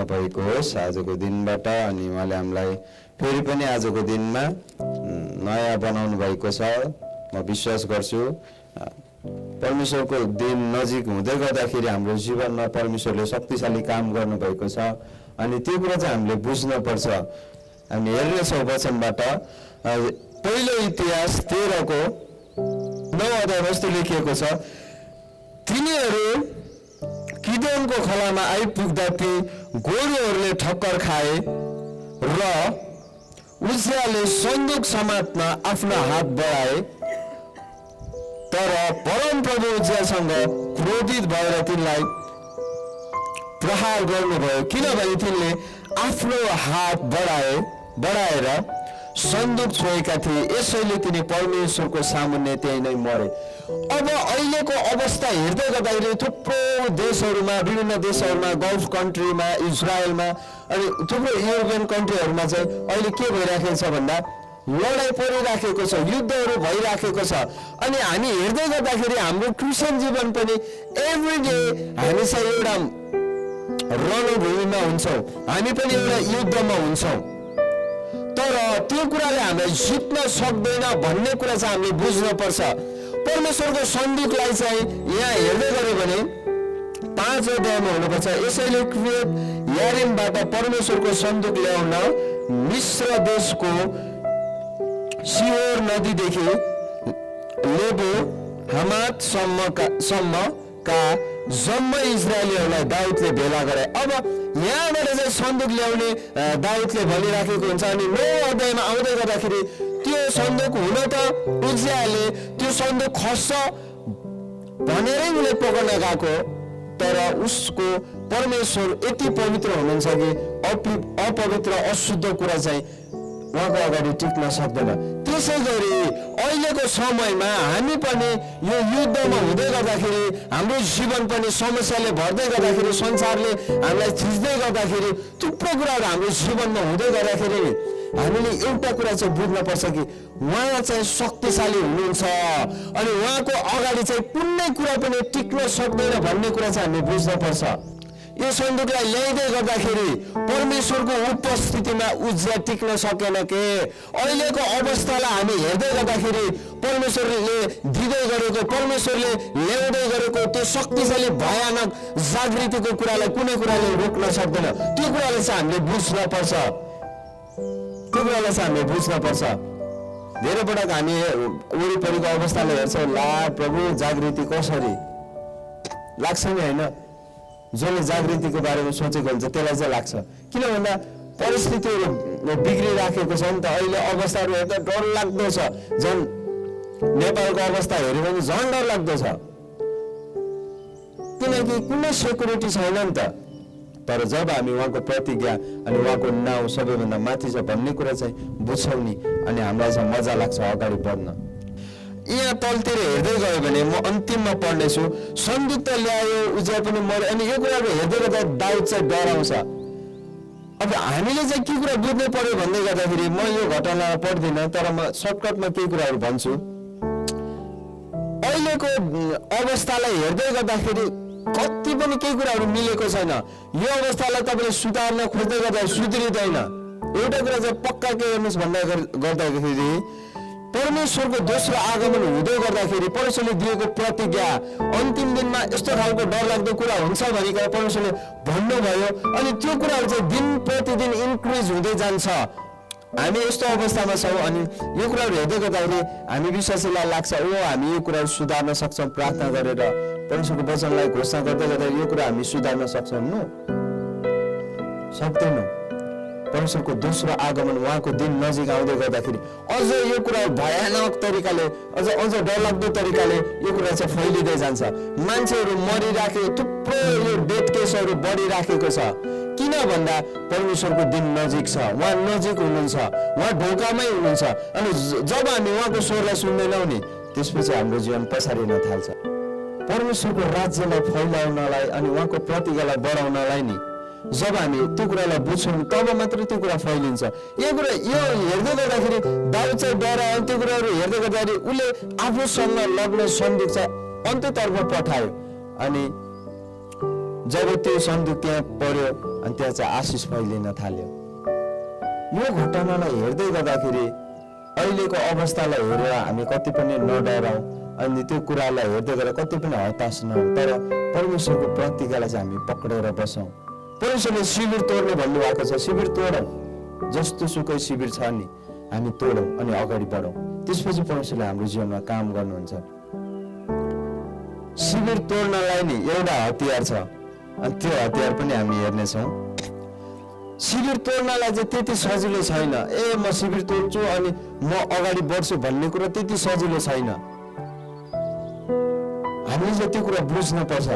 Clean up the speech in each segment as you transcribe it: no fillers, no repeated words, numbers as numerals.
भएको होस् आजको दिनबाट। अनि उहाँले हामीलाई फेरि पनि आजको दिनमा नयाँ बनाउनु भएको छ। म विश्वास गर्छु परमेश्वरको दिन नजिक हुँदै गर्दाखेरि हाम्रो जीवनमा परमेश्वरले शक्तिशाली काम गर्नुभएको छ। अनि त्यो कुरा चाहिँ हामीले बुझ्नुपर्छ। हामी हेर्नेछौँ वचनबाट पहिलो इतिहास 13 को 9 अध्यायमा यस्तो लेखिएको छ, तिनीहरू किदोनको खोलामा आइपुग्दा ती गोरुहरूले ठक्कर खाए र उज्जियाले सन्दुक समात्न आफ्नो हात बढाए, तर परमप्रभु उज्जियासँग क्रोधित भएर तिनलाई प्रहार गर्नुभयो, किनभने तिनले आफ्नो हात बढाएर सन्दुक छोएका थिए, यसैले तिनी परमेश्वरको सामुन्ने त्यही नै मरे। अब अहिलेको अवस्था हेर्दै गर्दाखेरि थुप्रो देशहरूमा, विभिन्न देशहरूमा, गल्फ कन्ट्रीमा, इजरायलमा अनि थुप्रो युरोपियन कन्ट्रीहरूमा चाहिँ अहिले के भइराखेको छ भन्दा लडाइँ परिराखेको छ, युद्धहरू भइराखेको छ। अनि हामी हेर्दै गर्दाखेरि हाम्रो क्रिस्चियन जीवन पनि एभ्रिडे हामी चाहिँ एउटा रणभूमिमा हुन्छौँ, हामी पनि एउटा युद्धमा हुन्छौँ। तर त्यो कुराले हामीलाई जित्न सक्दैन भन्ने कुरा चाहिँ हामीले बुझ्नुपर्छ। परमेश्वरको सन्दुकलाई चाहिँ यहाँ हेर्दै गऱ्यो भने 5 अध्यायमा हुनुपर्छ, यसैले किर्यत यारिमबाट परमेश्वरको सन्दुक ल्याउन मिस्र देशको सिहोर नदीदेखि लेबो हमातसम्मका जम्मै इजरायलीहरूलाई दाउदले भेला गरे। अब यहाँबाट चाहिँ सन्दुक ल्याउने दाउदले भनिराखेको हुन्छ। अनि 9 अध्यायमा आउँदै गर्दाखेरि त्यो सन्दुक हुन त उज्जियाले त्यो सन्दुक खस्छ भनेरै उसले पकड्न गएको, तर उसको परमेश्वर यति पवित्र हुनुहुन्छ कि अपवित्र अशुद्ध कुरा चाहिँ उहाँको अगाडि टिक्न सक्दैन। त्यसै गरी अहिलेको समयमा हामी पनि यो युद्धमा हुँदै गर्दाखेरि, हाम्रो जीवन पनि समस्याले भर्दै गर्दाखेरि, संसारले हामीलाई थिच्दै गर्दाखेरि, थुप्रो कुराहरू हाम्रो जीवनमा हुँदै गर्दाखेरि हामीले एउटा कुरा चाहिँ बुझ्नुपर्छ कि उहाँ चाहिँ शक्तिशाली हुनुहुन्छ अनि उहाँको अगाडि चाहिँ कुनै कुरा पनि टिक्न सक्दैन भन्ने कुरा चाहिँ हामीले बुझ्नुपर्छ। यो सन्दुकलाई ल्याइँदै गर्दाखेरि परमेश्वरको उपस्थितिमा उज्जिया टिक्न सकेन के? अहिलेको अवस्थालाई हामी हेर्दै गर्दाखेरि परमेश्वरले दिँदै गरेको, परमेश्वरले ल्याउँदै गरेको त्यो शक्तिशाली भयानक जागृतिको कुरालाई कुनै कुराले रोक्न सक्दैन। त्यो कुरालाई चाहिँ हामीले बुझ्नुपर्छ, त्यो कुरालाई चाहिँ हामीले बुझ्नुपर्छ। धेरै पटक हामी वरिपरिको अवस्थालाई हेर्छौँ, ला प्रभु जागृति कसरी लाग्छ नि होइन, जसले जागृतिको बारेमा सोचेको हुन्छ त्यसलाई चाहिँ लाग्छ। किन भन्दा परिस्थितिहरू बिग्रिराखेको छ नि त। अहिले अवस्थाहरू हेर्दा डर लाग्दो छ, झन् नेपालको अवस्था हेऱ्यो भने झन् डर लाग्दो छ, किनकि कुनै सेक्युरिटी छैन नि त। तर जब हामी उहाँको प्रतिज्ञा अनि उहाँको नाउँ सबैभन्दा माथि छ भन्ने कुरा चाहिँ बुझ्छौँ नि, अनि हामीलाई चाहिँ मजा लाग्छ अगाडि बढ्न। यहाँ तलतिर हेर्दै गयो भने म अन्तिममा पढ्नेछु, सन्दुक त ल्यायो, उज्जिया पनि मर्यो। अनि यो कुराहरू हेर्दै गर्दा दाउद चाहिँ डराउँछ। अब हामीले चाहिँ के कुरा बुझ्नु पर्यो भन्दै गर्दाखेरि म यो घटनालाई पढ्दिनँ, तर म सर्टकटमा केही कुराहरू भन्छु। अहिलेको अवस्थालाई हेर्दै गर्दाखेरि कति पनि केही कुराहरू मिलेको छैन। यो अवस्थालाई तपाईँले सुधार्न खोज्दै गर्दा सुध्रिँदैन। एउटा कुरा चाहिँ पक्का के हेर्नुहोस् भन्दा गर्दाखेरि परमेश्वरको दोस्रो आगमन हुँदै गर्दाखेरि परमेश्वरले दिएको प्रतिज्ञा अन्तिम दिनमा यस्तो खालको डरलाग्दो कुरा हुन्छ भनिकन परमेश्वरले भन्नुभयो। अनि त्यो कुराहरू चाहिँ दिन प्रतिदिन इन्क्रिज हुँदै जान्छ। हामी यस्तो अवस्थामा छौँ अनि यो कुराहरू हेर्दै गर्दाखेरि हामी विश्वासीलाई लाग्छ ओ हामी यो कुराहरू सुधार्न सक्छौँ, प्रार्थना गरेर परमेश्वरको वचनलाई घोषणा गर्दै गर्दा यो कुरा हामी सुधार्न सक्छौँ। सक्दैनौँ। परमेश्वरको दोस्रो आगमन, उहाँको दिन नजिक आउँदै गर्दाखेरि अझ यो कुरा भयानक तरिकाले, अझ डरलाग्दो तरिकाले यो कुरा चाहिँ फैलिँदै जान्छ। मान्छेहरू मरिराखेको, थुप्रो यो डेथ केसहरू बढिराखेको छ। किन भन्दा परमेश्वरको दिन नजिक छ, उहाँ नजिक हुनुहुन्छ, उहाँ ढोकामै हुनुहुन्छ। अनि जब हामी उहाँको स्वरलाई सुन्दैनौँ नि त्यसपछि हाम्रो जीवन पछारिन थाल्छ। परमेश्वरको राज्यलाई फैलाउनलाई अनि उहाँको प्रतिज्ञालाई बढाउनलाई नि जब हामी त्यो कुरालाई बुझ्छौँ तब मात्रै त्यो कुरा फैलिन्छ। यो कुरा यो हेर्दै गर्दाखेरि दाउद चाहिँ डरायो। त्यो कुराहरू हेर्दै गर्दाखेरि उसले आफूसँग लग्ने सन्दुक चाहिँ अन्त्यतर्फ पठायो। अनि जब त्यो सन्दुक त्यहाँ पर्यो अनि त्यहाँ चाहिँ आशिष फैलिन थाल्यो। यो घटनालाई हेर्दै गर्दाखेरि अहिलेको अवस्थालाई हेरेर हामी कति पनि नडराउँ अनि त्यो कुरालाई हेर्दै गरेर कति पनि हताश नहौँ, तर परमेश्वरको प्रतिज्ञालाई चाहिँ हामी पक्रेर बसौँ। परमेश्वरले शिविर तोड्ने भन्नुभएको छ, शिविर तोडौँ, जस्तो सुकै शिविर छ नि हामी तोडौँ अनि अगाडि बढौँ। त्यसपछि परमेश्वरले हाम्रो जीवनमा काम गर्नुहुन्छ। शिविर तोड्नलाई नि एउटा हतियार छ अनि त्यो हतियार पनि हामी हेर्नेछौँ। शिविर तोड्नलाई चाहिँ त्यति सजिलो छैन। म शिविर तोड्छु अनि म अगाडि बढ्छु भन्ने कुरा त्यति सजिलो छैन। हामीले चाहिँ त्यो कुरा बुझ्न पर्छ।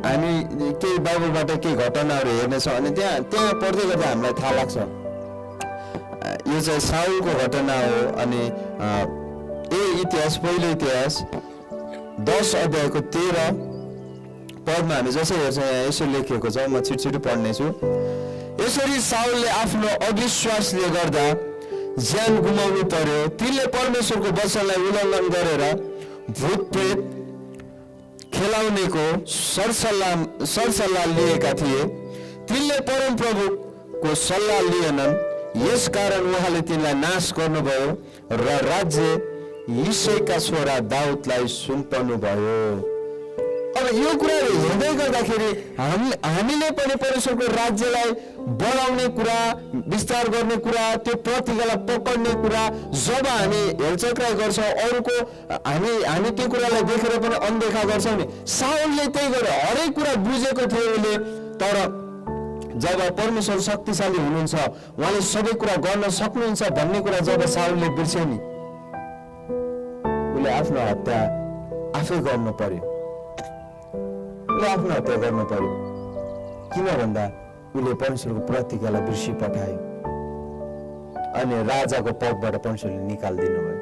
हामी केही बाइबलबाट केही घटनाहरू हेर्नेछौँ अनि त्यहाँ पढ्दै गर्दा हामीलाई थाहा लाग्छ यो चाहिँ साउलको घटना हो। अनि पहिलो इतिहास 10 अध्यायको 13 पदमा हामी जसरी हेर्छौँ यहाँ यसो लेखिएको छ, म छिटो पढ्नेछु। यसरी साउलले आफ्नो अविश्वासले गर्दा ज्यान गुमाउनु पर्यो। तिनले परमेश्वरको वचनलाई उल्लङ्घन गरेर भूत प्रेत खेलाउनेको सरसल्लाह लिएका थिए। तिनले परमप्रभुको सल्लाह लिएनन्, यसकारण उहाँले तिनलाई नाश गर्नुभयो र राज्य यिशैका छोरा दाउदलाई सुम्पनु भयो। अब यो कुराहरू हेर्दै गर्दाखेरि हामीले पनि परमेश्वरको राज्यलाई बढाउने कुरा, विस्तार गर्ने कुरा, त्यो प्रतिज्ञालाई पक्ड्ने कुरा जब हामी हेलचक्राइ गर्छौँ, अरूको हामी त्यो कुरालाई देखेर पनि अनदेखा गर्छौँ नि। साउलले त्यही गरेर हरेक कुरा बुझेको थियो उसले, तर जब परमेश्वर शक्तिशाली हुनुहुन्छ, उहाँले सबै कुरा गर्न सक्नुहुन्छ भन्ने कुरा जब साउलले बिर्स्यो नि, उसले आफ्नो हत्या आफै गर्नु पर्यो। आफ्नो हत्या गर्नु पर्यो। किन भन्दा उसले परमेश्वरको प्रतिज्ञालाई बिर्सी पठायो अनि राजाको पदबाट परमेश्वरले निकालिदिनु भयो।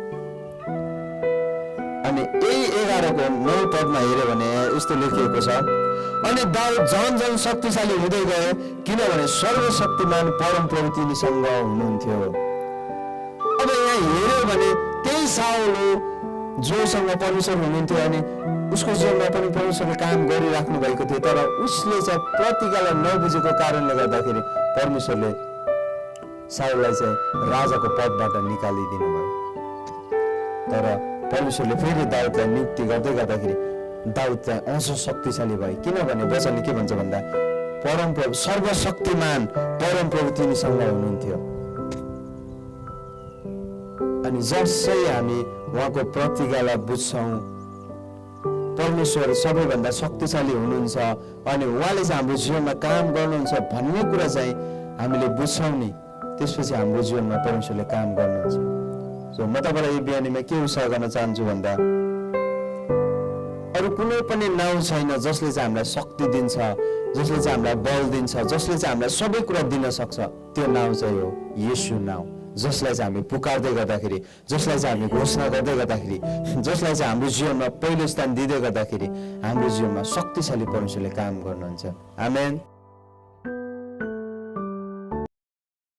अनि यही 11:9 पदमा हेर्यो भने यस्तो लेखिएको छ, अनि दाउद झन शक्तिशाली हुँदै गयो किनभने सर्वशक्तिमान परमप्रभु तिनीसँग हुनुहुन्थ्यो। अब यहाँ हेर्यो भने त्यही साउल हो जोसँग परमेश्वर हुनुहुन्थ्यो अनि उसको जीवनमा पनि परमेश्वरले काम गरिराख्नु भएको थियो, तर उसले चाहिँ प्रतिज्ञालाई नबुझेको कारणले गर्दाखेरि परमेश्वरले साउललाई चाहिँ राजाको पदबाट निकालिदिनु भयो। तर परमेश्वरले फेरि दाउदलाई नियुक्ति गर्दै गर्दाखेरि दाउद चाहिँ अझ शक्तिशाली भयो। किनभने वचनले के भन्छ भन्दा परमप्रभु सर्वशक्तिमान परमप्रभु तिनीसँग हुनुहुन्थ्यो। अनि जसै हामी उहाँको प्रतिज्ञालाई बुझ्छौँ, परमेश्वर सबैभन्दा शक्तिशाली हुनुहुन्छ अनि उहाँले चाहिँ हाम्रो जीवनमा काम गर्नुहुन्छ भन्ने कुरा चाहिँ हामीले बुझ्छौँ नि, त्यसपछि हाम्रो जीवनमा परमेश्वरले काम गर्नुहुन्छ। सो म तपाईँलाई यो बिहानीमा के उत्साह गर्न चाहन्छु भन्दा अरू कुनै पनि नाउँ छैन जसले चाहिँ हामीलाई शक्ति दिन्छ, जसले चाहिँ हामीलाई बल दिन्छ, जसले चाहिँ हामीलाई सबै कुरा दिन सक्छ। त्यो नाउँ चाहिँ हो येशू नाउँ, जसलाई चाहिँ हामी पुकारदै गर्दाखेरि, जसलाई चाहिँ हामी घोषणा गर्दै गर्दाखेरि, जसलाई चाहिँ हाम्रो जीवनमा पहिलो स्थान दिँदै गर्दाखेरि हाम्रो जीवनमा शक्तिशाली परमेश्वरले काम गर्नुहुन्छ। आमेन।